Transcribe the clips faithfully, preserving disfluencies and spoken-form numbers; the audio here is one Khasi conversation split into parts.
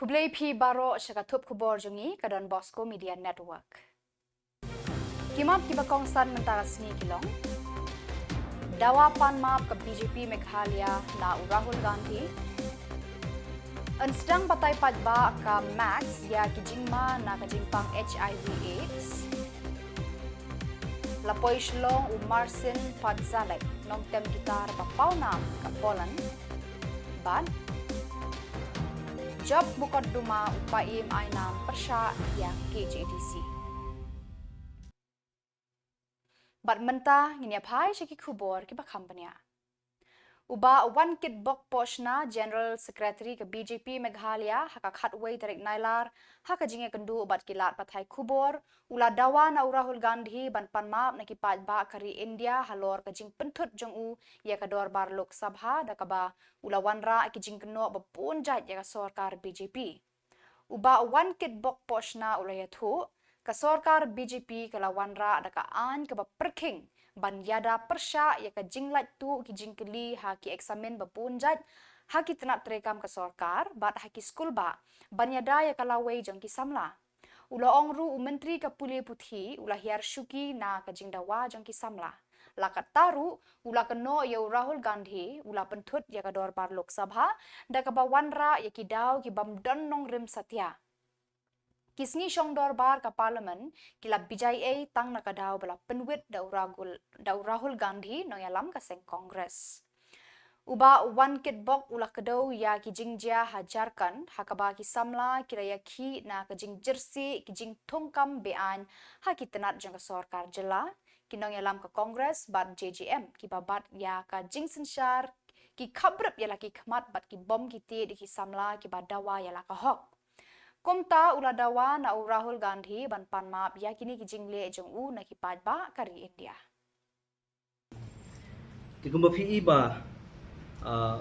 Khublei phi baroh sha ka thup khubor jong ngi ka Don Bosco Media Network. Ki map kiba kongsan mynta ka sngi ki long: Dawa pan map ka B J P Meghalaya na u Rahul Gandhi. Yn sdang batai paidbah ka Max ïa ki jingma na ka jingpang H I V AIDS. La poi Shillong u Marcin Padzalek, nongtem guitar ba pawnam ka Poland. Bad Job Mukotduma u paiem ai nam pyrshah ïa K J D C. Bad mynta ngin ïa phai sha ki khubor kiba kham bniah. U Bah Wankitbok Pohshna, General Secretary ka B J P Meghalaya, ha ka khatwei tarik Nailar, ha ka jingïakynduh bad ki lad pathai khubor, u la dawa na u Rahul Gandhi ban pan map na ki paidbah ka ri India halor ka jingpynthut jong u ïa ka dorbar Lok Sabha, da kaba u la wanrah ki jingkynnoh ba bun jait ïa ka sorkar B J P. U Bah Wankitbok Pohshna u la ïathuh, ka sorkar B J P ka la wanrah da ka aiñ kaba pyrkhing ban ïada pyrshah ïa ka jinglait tuh ki jingkylli ha ki eksamin ba bun jait, ha ki tnat treikam ka sorkar bad ha ki skulbah, ban ïada ïa ka lawei jong ki samla. U la ong ruh u Myntri ka pule puthi u la hiar shuki na ka jingdawa jong ki samla. La katta ruh, u la kynnoh ïa u Rahul Gandhi, u la pynthut ïa ka dorbar Lok Sabha, da kaba wanrah ïa ki daw ki bym don nongrim satia. Ki sngi shong dorbar ka Parliament ki la bijai ei tang na ka daw ba la pynwit da u Rahul, da u Rahul Gandhi, nongïalam ka seng Congress. U Bah Wankitbok u la kdew ïa ki jingjia ha Jharkhand, ha kaba ki samla ki la ïakhih na ka jingjyrsieh ki jingthungkam be-aiñ ha ki tnat jong ka sorkar jylla, ki nongïalam ka Congress bad J J M kiba bat ïa ka jingsynshar, ki khapbrip ïa la ki khmat bad ki bom ki tied ïa ki samla kiba dawa ïa la ka hok. Kumta u la dawa na u Rahul Gandhi ban pan map ïa kine ki jingleh jong u na ki paidbah ka ri India. Te kumba phi i ba, ah,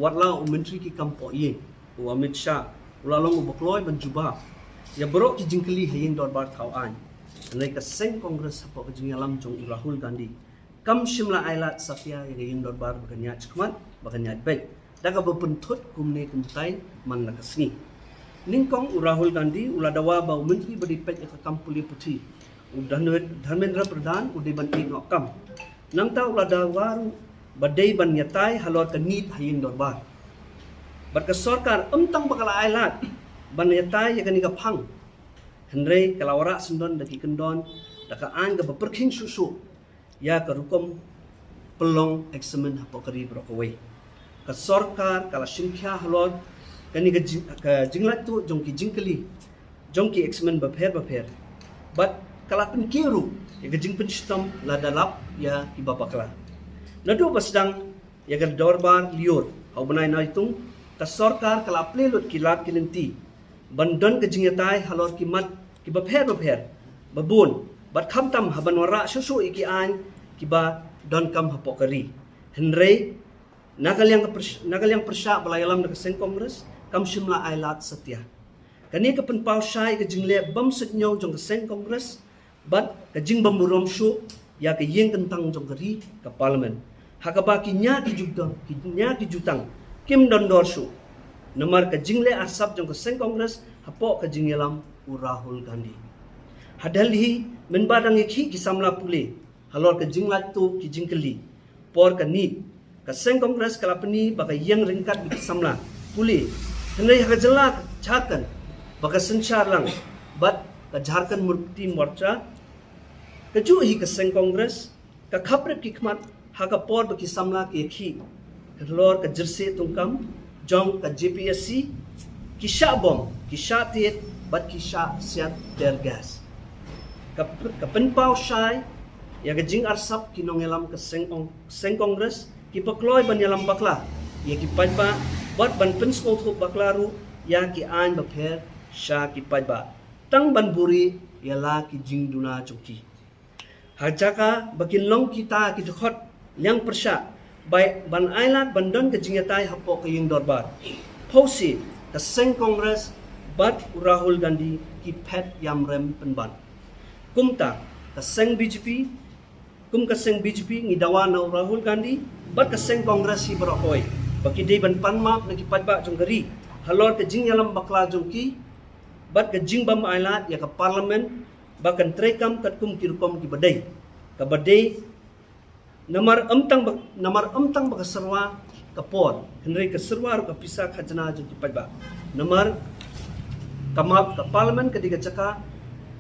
wat la u Myntri ki kam poh ïing, u Amit Shah, u la long uba kloi ban jubab ïa baroh ki jingkylli ha ïing dorbar thaw aiñ. Hynrei ka seng Congress hapoh ka jingïalam jong u Rahul Gandhi kam shym la ai lad satia ïa ka ïing dorbar ba kan ïaid shakhmat, ba kan ïaid beit, da kaba pynthut kumne kumtai man la ka sngi. Nyngkong u Rahul Gandhi u la dawa ba u Myntri ba dei peit ïa ka kam pule puthi, u Dharme-, Dharmendra Pradhan, u dei ban ïeh noh kam. Nangta u la dawa ruh ba dei ban ïatai halor ka NEET ha ïing dorbar. Bad ka sorkar ym tang ba ka la ai lad ban ïatai ïa kane ka phang, hynrei ka la wanrah syndon da ki kyndon, da ka aiñ kaba pyrkhing shuh shuh ïa ka rukom pynlong eksamin hapoh ka ri baroh kawei. Ka sorkar ka la shim khia halor kane ka jing-, ka jinglait tuh jong ki jingkylli jong ki eksamin bapher bapher. Bad ka la pynkiew ruh ïa ka jingpynshitom lada lap ïa kiba bakla. Naduh ba sdang ïa ka dorbar lyiur ha u bnai Naitung, ka sorkar ka la plie lut ki lad ki lynti ban don ka jingïatai halor ki mat kiba pher bapher ba bun, bad khamtam ha ban wanrah shuh shuh ïa ki aiñ kiba donkam hapoh ka ri. Hynrei na ka liang ka pyrsh-, na ka liang pyrshah ba la ïalam da ka seng Congress kam shym la ai lad satia. Kane ka pynpaw shai ka jingleh bym suidñiew jong ka seng Congress bad ka jingbymburom shuh ïa ka ïing kyntang jong ka ri, ka Parliament, ha kaba ki nia ki jutang, ki nia ki jutang kim don dor shuh namar ka jingleh arsap jong ka seng Congress hapoh ka jingïalam u Rahul Gandhi. Ha Delhi, mynba dang ïakhih ki samla pule halor ka jinglait tuh ki jingkylli por ka NEET, ka seng Congress ka la pyni ba ka ïeng ryngkat bad ki samla pule. Hynrei ha ka jylla ka Jharkhand ba ka synshar lang bad ka Jharkhand Mukti Morcha, kajuh hi ka seng Congress ka khapbrip ki khmat ha ka por ba ki samla ki ïakhih halor ka jyrsieh thungkam jong ka J P S C, ki shah bom, ki shah tied bad ki shah siat tear gas. Ka, ka pynpaw shai ïa ka jingarsap ki nongïalam ka seng ong-, seng Congress kiba kloi ban ïalam bakla ïa ki paidbah bad ban pynsngewthuh bakla ruh ïa ki aiñ bapher sha ki paidbah tang ban buhrieh ïa la ki jingduna jong ki. Ha jaka ba kin long kita ki dkhot liang pyrshah bai ban ai lad ban don ka jingïatai hapoh ka ïing dorbar, phewse ka seng Congress bad u Rahul Gandhi ki phet ïamrem pynban. Kumta ka seng B J P, kum ka seng B J P ngi dawa na u Rahul Gandhi bad ka seng Congress hi baroh kawei ba ki dei ban pan map na ki paidbah jong ka ri halor ka jingïalam bakla jong ki bad ka jingbym ailad ïa ka Parliament ba kan treikam katkum ki rukom kiba dei, kaba dei namar ym tang ba, namar ym tang ba ka syrwa ka por, hynrei ka syrwa ruh ka pisa khajna jong ki paidbah. Namar ka map, ka Parliament ka dei ka jaka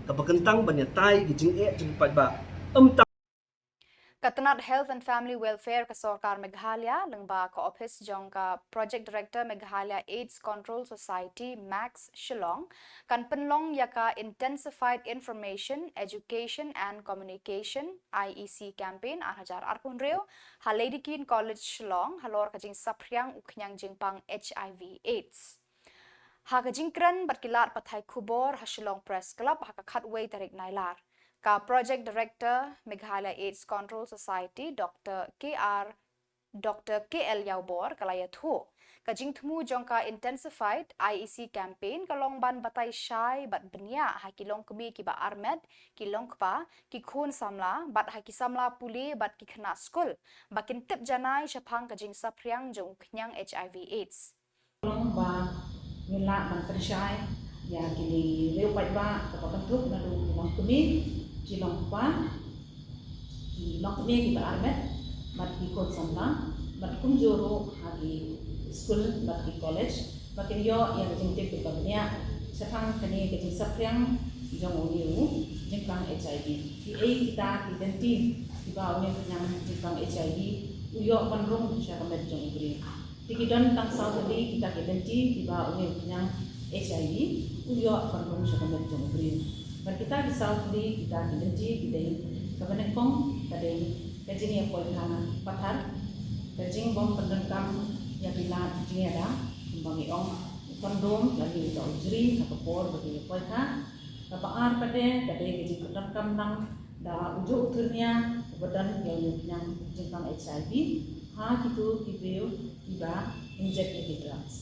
kaba kyntang ban ïatai ki jingeh jong ki paidbah, ym tang. Ka tnat Health and Family Welfare ka sorkar Meghalaya lyngba ka ophis jong ka Project Director Meghalaya AIDS Control Society, MACS, Shillong kan pynlong ïa ka Intensified Information, Education and Communication, I E C, campaign ar hajar arphew hynriew ha Lady Keane College, Shillong, halor ka jingsaphriang u khñiang jingpang H I V AIDS. Ha ka jingkren bad ki lad pathai khubor ha Shillong Press Club ha ka khatwei tarik Nailar, ka Project Director Meghalaya AIDS Control Society, Doctor K R, Doctor K L Ïawbor, ka la ïathuh ka jingthmu jong ka Intensified I E C campaign ka long ban batai shai bad bniah ha ki longkmie kiba armet, ki longkpa, ki khun samla bad ha ki samla pule bad ki khynnah skul ba kin tip janai shaphang ka jingsaphriang jong u khñiang H I V AIDS. Long ba ngin lah ban pynshai ïa kine riew paidbah kaba kynthup naduh ki longkmie, ki longkpa, ki longkmie kiba armet bad ki khun samla, bad kumjuh ruh ha ki skul bad ki college, ba kin ïoh ïa ka jingtip kaba bniah shaphang kane ka jingsaphriang jong une u jingpang H I V. Kiei kita ki lynti kiba une u khñiang jingpang H I V u ïoh ban rung sha ka met jong u briew? Te ki don tang saw tylli kita ki lynti kiba une u khñiang H I V u ïoh ban rung sha ka met jong u briew. Bad kita ki saw tylli kita ki lynti ki dei, kaba nyngkong ka dei ka jingïapoikha pathar, ka jingbym pyndonkam ïa ki lad jingïada, kumba ngi ong u kondom lane uta u jri ha ka por ba ki ïapoikha. Kaba ar pat de ka dei ka jingpyndonkam lang da ujuh u thyrnia uba don ïa une u khñiang jingpang H I V ha kito ki briew kiba inject ïa ki drugs.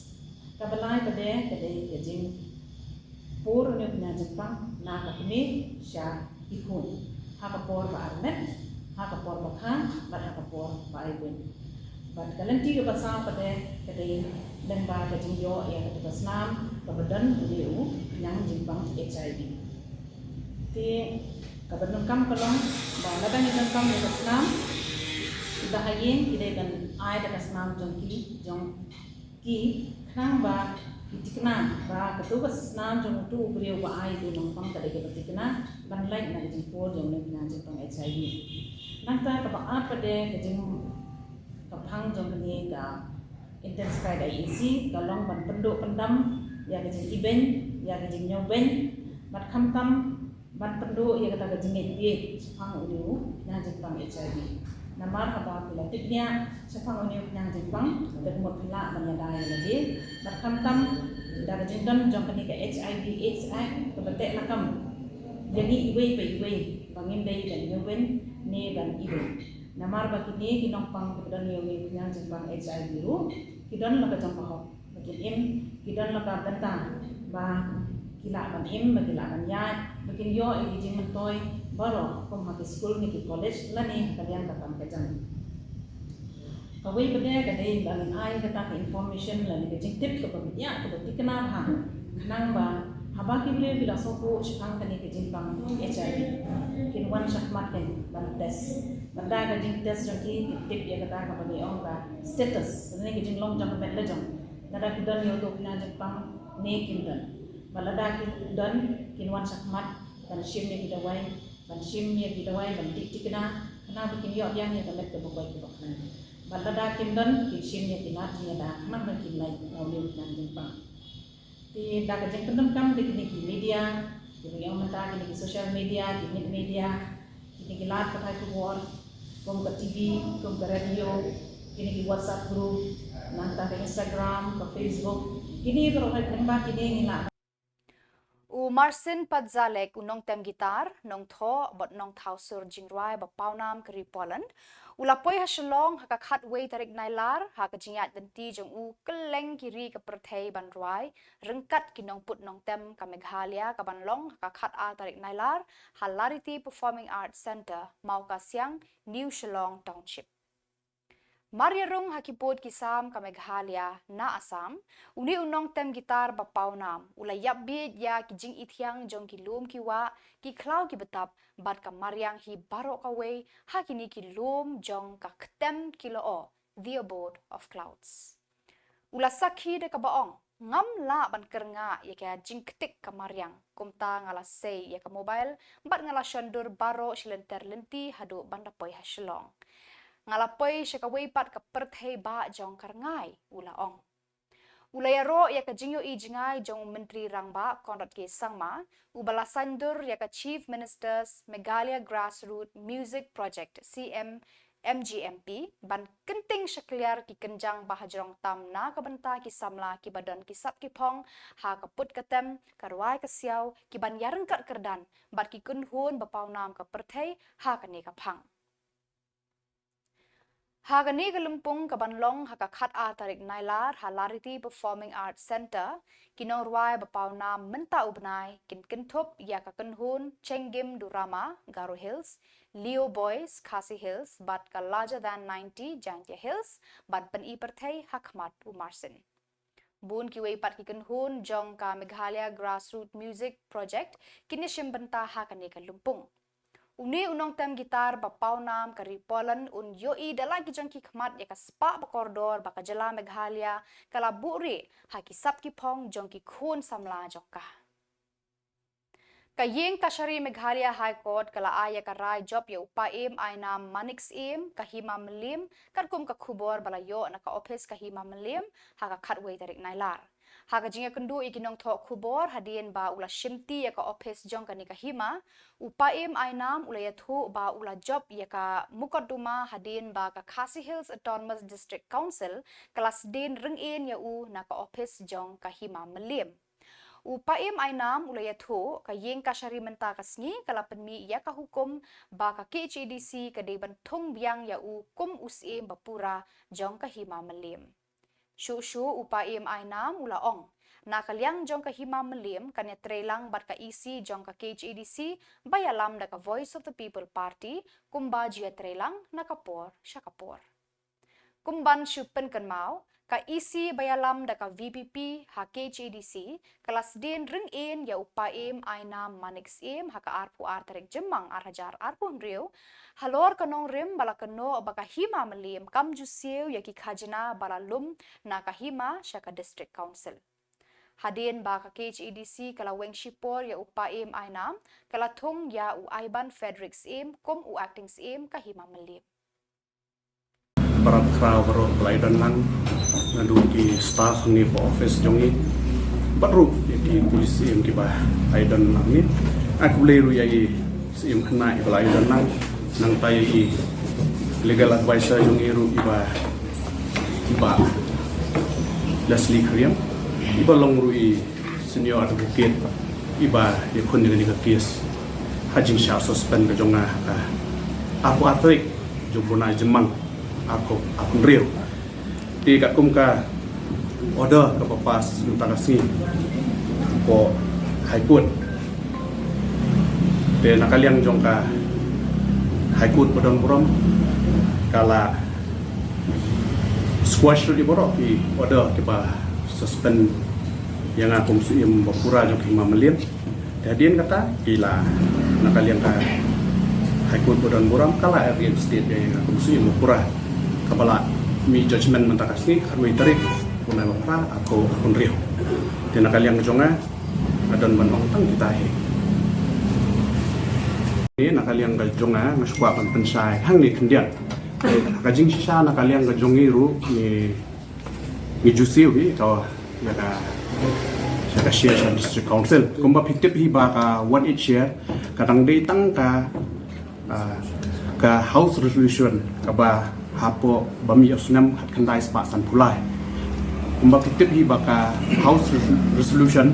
Kaba lai pat de ka dei ka jingpur une u khñiang jingpang na ka kmie sha ki khun ha ka por ba armet, ha ka por ba kha bad ha ka por ba ai buiñ. Bad ka lynti kaba saw pat de ka dei lyngba ka jingïoh ïa kata ka snam kaba don une u khñiang jingpang H I V. Te kaba donkam ka long ba lada ngi donkam ïa ka snam, kiba ha ïing ki dei ban ai da ka snam jong ki, jong ki, khnang ba ki thikna ba kato ka snam jong uto u briew ba ai ïa u nongpang ka dei kaba thikna ban lait na ka jingpur jong une u khñiang jingpang H I V. Nangta kaba ar pat de ka jing, ka phang jong kane ka Intensified I E C ka long ban pynduh pyndam ïa ka jingibeiñ, ïa ka jingñiewbeiñ, bad khamtam ban pynduh ïa kata ka jingngeit bieit shaphang une u khñiang jingpang H I V. Namar haba phi la tip bniah shaphang une u khñiang jingpang, te ka mut phi lah ban ïada ïa lade, bad khamtam da ka jingdon jong kane ka H I V AIDS Act kaba teh lakam ïa ngi iwei pa iwei ba ngim dei ban ñiewbeiñ ne ban ibeiñ. Namar ba kine ki nongpang kiba don ïa une u khñiang jingpang H I V ruh ki don la ka jong ka hok ba kin im, ki don la ka bynta ba ki lah ban im, ba ki lah ban ïaid, ba kin ïoh ïa ki jingmyntoi baroh kum ha ki skul ne ki college lane ha ka liang ka kam ka jam. Kawei pat de ka dei ba ngin ai kata ka information lane ka jingtip kaba bniah kaba thikna bha, khnang ba haba ki briew ki la sngewthuh shaphang kane ka jingpang H I V kin wan shakhmat kin ban test. Bad da ka jingtest jong ki kin tip ïa kata kaba ngi ong ka status lane ka jinglong jong ka met la jong, lada ki don ïa uto u khñiang jingpang ne kim don. Bad lada ki don kin wan shakhmat ban shim ïa ki dawai, ban shim ïa ki dawai ban dih thikna, khnang ba kin ïoh biang ïa ka met kaba koit kaba khlaiñ. Bad lada kim don kin shim ïa ki lad jingïada khnang ba kin lait na une u khñiang jingpang. Te da ka jingpyndonkam da kine ki media, kiba ngi ong mynta kine ki social media, ki news media, kine ki lad pathai khubor kum ka T V, kum ka radio, kine ki WhatsApp group, nangta ka Instagram, ka Facebook, kine baroh, lyngba kine ngi lah ban U Marcin Pazalek, u nongtem guitar, nongthoh bad nongthaw sur jingrwai ba pawnam ka ri Poland, u la poi ha Shillong ha ka khatwei tarik Nailar ha ka jingïaid lynti jong u kylleng ki ri ka pyrthei ban rwai ryngkat ki nongput nongtem ka Meghalaya, kaban long ha ka khatar tarik Nailar ha Lariti Performing Arts Centre, Mawkasiang, New Shillong Township. Mar ïarung ha ki pud ki sam ka Meghalaya na Assam, une u nongtem guitar ba pawnam u la ïap bieit ïa ki jingithiang jong ki lum ki wah, ki khlaw ki btap bad ka mariang hi baroh kawei ha kine ki lum jong ka ktem ki lyoh, The Abode of Clouds. U la sakhi da kaba ong, ngam lah ban kyrngah ïa ka jingktik ka mariang, kumta nga la sei ïa ka mobile bad nga la shon dur baroh shi lynter lynti haduh ban da poi ha Shillong. Nga la poi sha kawei pat ka pyrthei bah jong ka rngai, u la ong. U la ïaroh ïa ka jingïohi jngai jong u Myntri Rangbah Conrad K Sangma, u ba la saiñdur ïa ka Chief Minister's Meghalaya Grassroots Music Project, C M M G M P, ban kynting shakliar ki kynjang ba hajrong tam na ka bynta ki samla ki ba don ki sap ki phong ha ka put ka tem, ka rwai ka siaw, ki ban ïaryngkat kyrdan bad ki kynhun ba pawnam ka pyrthei ha kane ka phang. Ha kane ka lympung ka ban long ha ka khat ar tarik Nailar ha Lariti Performing Arts Centre, ki nongrwai ba pawnam mynta u bnai kin kynthup ïa ka kynhun Chenggim Durama, Garo Hills, Leo Boys, Khasi Hills, bad ka Larger Than ninety, Jaintia Hills, ban pyni pyrthei ha khmat u Marsin. Bun kiwei pat ki kynhun jong ka Meghalaya Grassroots Music Project kin ïashim bynta ha kane ka lympung. Une u nongtem guitar ba pawnam ka ri Poland un ïohi da la ki jong ki khmat ïa ka spah ba kordor ba ka jylla Meghalaya ka la buhrieh ha ki sap ki phong jong ki khun samla jong ka. Ka Ïing Kashari Meghalaya High Court ka la ai ïa ka rai jop ïa u Paiem Ainam Manik Syiem, ka Hima Mylliem, katkum ka khubor ba la ïoh na ka ophis ka Hima Mylliem ha ka khatwei tarik Nailar. Ha ka jingïakynduh ïa ki nongthoh khubor hadien ba u la shimti ïa ka ophis jong kane ka hima, u Paiem Ainam u la ïathuh ba u la jop ïa ka mukotduma hadien ba ka Khasi Hills Autonomous District Council ka la sdien ryngin ïa u na ka ophis jong ka Hima Mylliem. U Paiem Ainam u la ïathuh, ka Ïing Kashari mynta ka sngi ka la pynmih ïa ka hukum ba ka K H A D C ka dei ban thung biang ïa u kum u syiem ba pura jong ka Hima Mylliem. Shuh shuh u Paiem Ainam u la ong, na ka liang jong ka Hima Mylliem kan ïatreilang bad ka E C jong ka K H A D C ba ïalam da ka Voice of the People Party, kumba ju ïatreilang na ka por sha ka por. Kum ban shu pynkynmaw, ka E C ba ïalam da ka V P P ha K H A D C ka la sdien ryngin ïa u Paiem Ainam Manik Syiem ha ka arphew ar tarik Jymmang ar hajar arphew hynriew, halor ka nongrim ba la kynnoh ba ka Hima Mylliem kam ju siew ïa ki khajna ba la lum na ka hima sha ka District Council. Hadien ba ka K H A D C ka la weng shipor ïa u Paiem Ainam, ka la thung ïa u Aiban Frederick Syiem kum u Acting Syiem ka Hima Mylliem. Para bakhraw baroh ba la ïadon lang, naduh ki staff hangne hapoh office jong ngi, bad ruh ïa ki police Syiem kiba la ïadon lang hangne. Nga khublei ruh ïa i Syiem khynnah iba la ïadon lang, nangta ïa i legal adviser jong ngi ruh iba, iba Leslie Khyriem, iba long ruh i senior advocate iba ïakhun ïa kane ka case ha jingshisha suspend ka jong nga ha ka arphew ar tarik jong u bnai Jymmang arphew arphew hynriew. Te katkum ka order kaba pass mynta ka sngi hapoh High Court, te na ka liang jong ka High Court ba don burom ka la squash ruh ïa baroh ki order kiba suspend ïa nga kum u syiem ba pura jong ka Hima Mylliem. Te hadien kata ki la, na ka liang ka High Court ba don burom ka la reinstate ïa nga kum u syiem ba pura, kaba la mih judgment mynta ka sngi khatwei tarik u bnai ba phra arphew hynriew. Te na ka liang ka jong nga, nga don ban ong tang kita hi. Te na ka liang ka jong nga, nga shu kwah ban pynshai hangne khyndiat. Ka jingshisha na ka liang ka jong ngi ruh ngi, ngi ju siew hi ka, ïa ka, ïa ka share sha District Council. Kumba phi tip hi ba ka one eight share ka dang dei tang ka, ah, ka House Resolution kaba hapoh ba mih u snem khatkhyndai spah sanphew lai. Kumba phi tip hi ba ka House Resol-, Resolution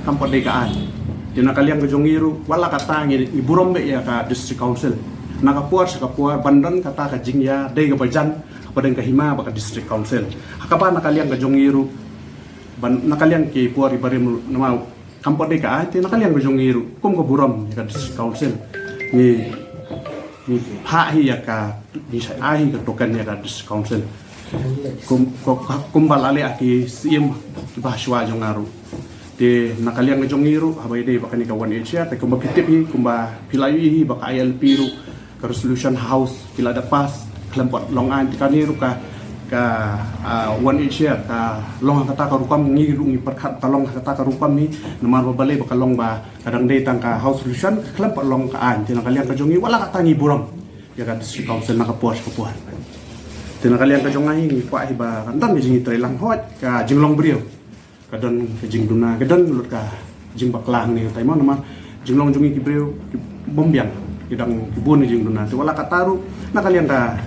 kam pat dei ka aiñ. Te na ka liang ka jong ngi ruh, wat la katta ngi, ngi burom beit ïa ka District Council. Na ka por sha ka por ban don kata ka jingïadei kaba jan hapdeng ka hima bad ka District Council. Ha kaba na ka liang ka jong ngi ruh, ban, na ka liang ki por iba rim ruh namar kam pat dei ka aiñ, te na ka liang ka jong ngi ruh kum ka burom ïa ka District Council, ngi, ngi phah hi ïa ka, ngi shah ai hi ka token ïa ka District Council. Kum, kum, kumba la leh ki siem kiba shuwa jong nga ruh. Te na ka liang ka jong ngi ruh, haba ïadei bad kane ka One Asia, te kumba phi tip hi, kumba phi la ïohi hi ba ka I L P ruh, ka resolution House ki la da pass khlem pat long aiñ, te kane ruh ka, ka, ah, One Asia ka long ha kata ka rukom, ngi ruh ngi pyrkhat ka long ha kata ka rukom hi. Namar ba balei ba ka long ba ka dang dei tang ka House resolution, khlem pat long ka aiñ. Te na ka liang ka jong ngi, wat la katta ngi burom ïa ka District Council na ka por sha ka por. Te na ka liang ka jong nga hi, ngi kwah hi ba kan don ka jingïatreilang, hooid ka jinglong briew ka don ka jingduna, ka don lut ka jingbakla hangne, te mo namar jinglong jong ngi ki briew ki bym biang, ki dang ki bun ka jingduna. Te wat la katta ruh, na ka liang ka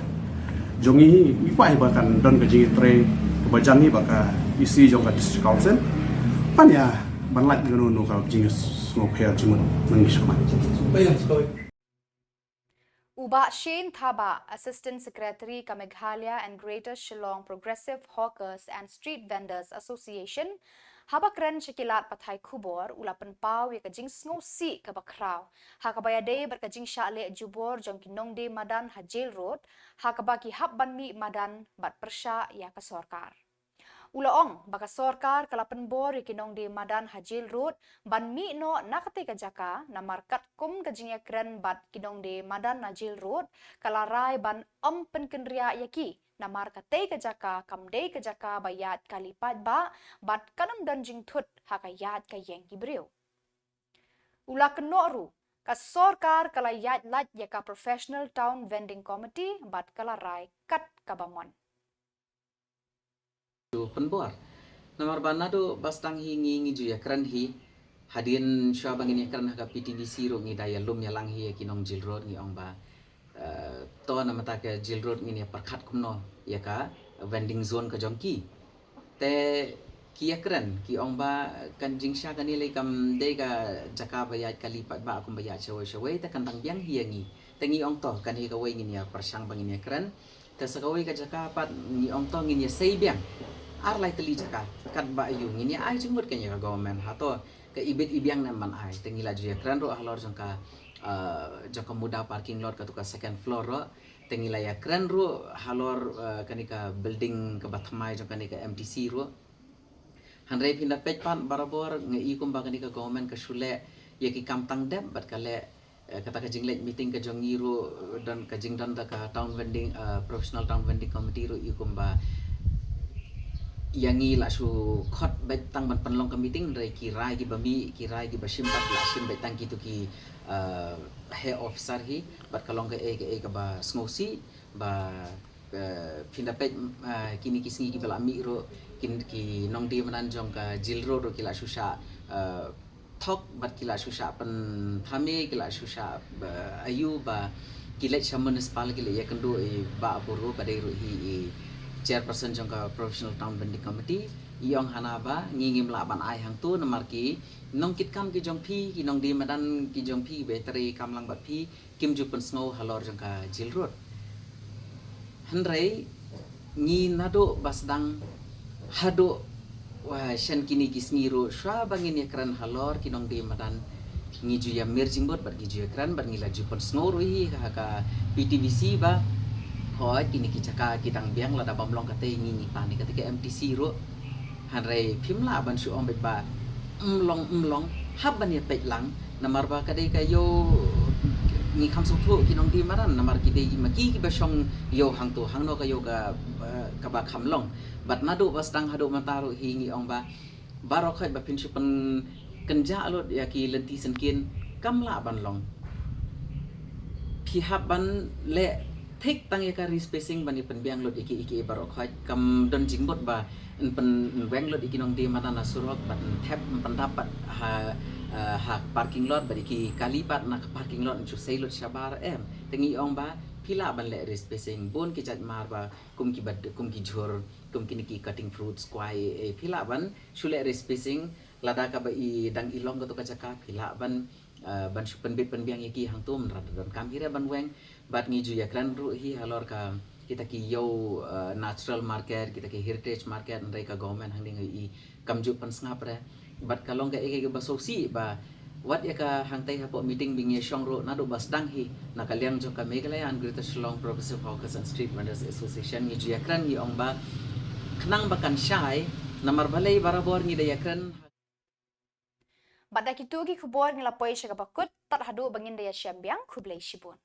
jong ngi hi, ngi kwah hi ba kan don ka jingïatrei kaba jan hi bad ka E C jong ka District Council. Ban ïa ban lait kano kano ka jingsngewpher jingmut nang ki shakmat. U Bah Shane Thabah, Assistant Secretary ka Meghalaya and Greater Shillong Progressive Hawkers and Street Vendors Association, haba kren sha ki lad pathai khubor, u la pynpaw ïa ka jingsngewsih kaba khraw ha kaba ïadei bad ka jingshah leh jubor jong ki nongdie madan ha Jail Road, ha kaba ki hap ban mih madan bad pyrshah ïa ka sorkar. U la ong ba ka sorkar ka la pynbor ïa ki nongdie madan ha Jail Road ban mih noh na katei ka jaka, namar katkum ka jingïakren bad ki nongdie madan na Jail Road, ka la rai ban ym pynkynriah ïa ki, namar katei ka jaka kam dei ka jaka ba ïaid kali paidbah, bad kan ym don jingthut ha ka ïaid ka ïeng ki briew. U la kynnoh ruh, ka sorkar ka la ïaid lait ïa ka Professional Town Vending Committee bad ka la rai kat kaba mon. Ju pynbor. Namar ba naduh ba sdang hi ngi ngi ju ïakren hi. Hadien shuwa ba ngin ïakren ha ka P T V C ruh ngi da ïalum ïalang hi ïa ki nong Jail Road, ngi ong ba, eh, to na mynta ka Jail Road ngin ïa pyrkhat kumno ïa ka vending zone ka jong ki. Te ki ïakren, ki ong ba kan jingshisha kane lei kam dei ka jaka ba ïaid kali paidbah kumba ïaid shawei shawei, te kan dang biang hi ïa ngi. Te ngi ong to, kane kawei ngin ïa pyrshang ba ngin ïakren. Te sa kawei ka jaka pat ngi ong to ngin ïa sei biang ar lai tylli jaka. Katba aiu ngin ïa ai jingmut kane ïa ka government, hato ka ibit ibiang ne em ban ai. Te ngi la ju ïakren ruh halor jong ka, eh, jong ka muda parking lot, kato ka second floor ruh. Te ngi la ïakren ruh halor, eh, kane ka building kaba thymmai jong kane ka M T C ruh. Hynrei phin da peit pat barabor, nga i kumba kane ka government ka shu leh ïa ki kam tang dep bad ka leh, eh, kata ka jingleit meeting ka jong ngi ruh, eh, don ka jingdon da ka town vending, eh, professional town vending committee ruh, i kumba ïa ngi la shu khot beit tang ban pynlong ka meeting, hynrei ki rai kiba mih, ki rai kiba shim pat la shim beit tang kito ki, eh, high officer hi, bad ka long kaei kaei kaba sngewsih ba, eh, phin da peit, eh, kine ki sngi kiba la mih ruh, kin, ki nongdie madan jong ka Jail Road ruh ki la shu shah, eh, thok bad ki la shu shah pynthame, ki la shu shah, eh, aiu ba ki leit sha municipal ki leit ïakynduh i Bah Buru ba dei ruh hi i chairperson jong ka Professional Town Vending Committee. I ong hana ba ngi ngim lah ban ai hangto namar ki nongkitkam ki jong phi, ki nongdie madan ki jong phi ba trei kam lang bad phi, kim ju pynsngew halor jong ka Jail Road. Hynrei ngi naduh ba sdang haduh, wa, shen kine ki sngi ruh, shuwa ba ngin ïakren halor ki nongdie madan, ngi ju ïamir jingmut bad ngi ju ïakren bad ngi la ju pynsngew ruh hi ha ka P T V C ba, hooid kine ki jaka ki dang biang, lada bym long katei ngi, ngi pan ïa katei ka M T C ruh. Hynrei phim lah ban shu ong beit ba ym long ym long, hap ban ïa peit lang, namar ba ka dei ka ïew, ngi kham sngewthuh ki nongdie madan namar ki dei ma ki kiba shong ïew hangto, hangno ka ïew ka, eh, kaba kham long. Bad naduh ba sdang haduh mynta ruh hi ngi ong ba baroh khoit ba phin shu pynkynjah lut ïa ki lynti syngkien, kam lah ban long. Phi hap ban leh thik tang ïa ka respacing ban ïa pynbiang lut ïa ki, ïa ki baroh khoit, kam don jingmut ba yn pyn, yn weng lut ïa ki nongdie madan na surok bad yn thep, yn pyndap pat ha, eh, ha parking lot bad ïa ki kali pat na ka parking lot yn shu sei lut shabar, em. Te ngi ong ba phi lah ban leh respacing, bun ki jait mar ba kum ki bad, kum ki jhur, kum kine ki cutting fruits, kwai, eh, phi lah ban shu leh respacing, lada kaba i dang i long kato ka jaka phi lah ban, eh, ban shu pynbit pynbiang ïa ki hangto, mynta da donkam hi re ban weng. Bad ngi ju ïakren ruh hi halor ka kita ki ïew, eh, natural market, kita ki heritage market, hynrei ka government hangne nga i kam ju pynsngap re. Bad ka long kaei kaei kaba sngewsih ba Wat ïa ka hangtai hapoh meeting ba ngi ïa shong ruh naduh ba sdang hi, na ka liang jong ka Meghalaya and Greater Shillong Progressive Hawkers and Street Vendors Association, ngi ju ïakren ngi ong ba khnang ba kan shai, namar balei barabor ngi da ïakren. Bad da kito ki khubor ngi la poi sha kaba kut, tad haduh ba ngin da ïashem biang, khublei shibun.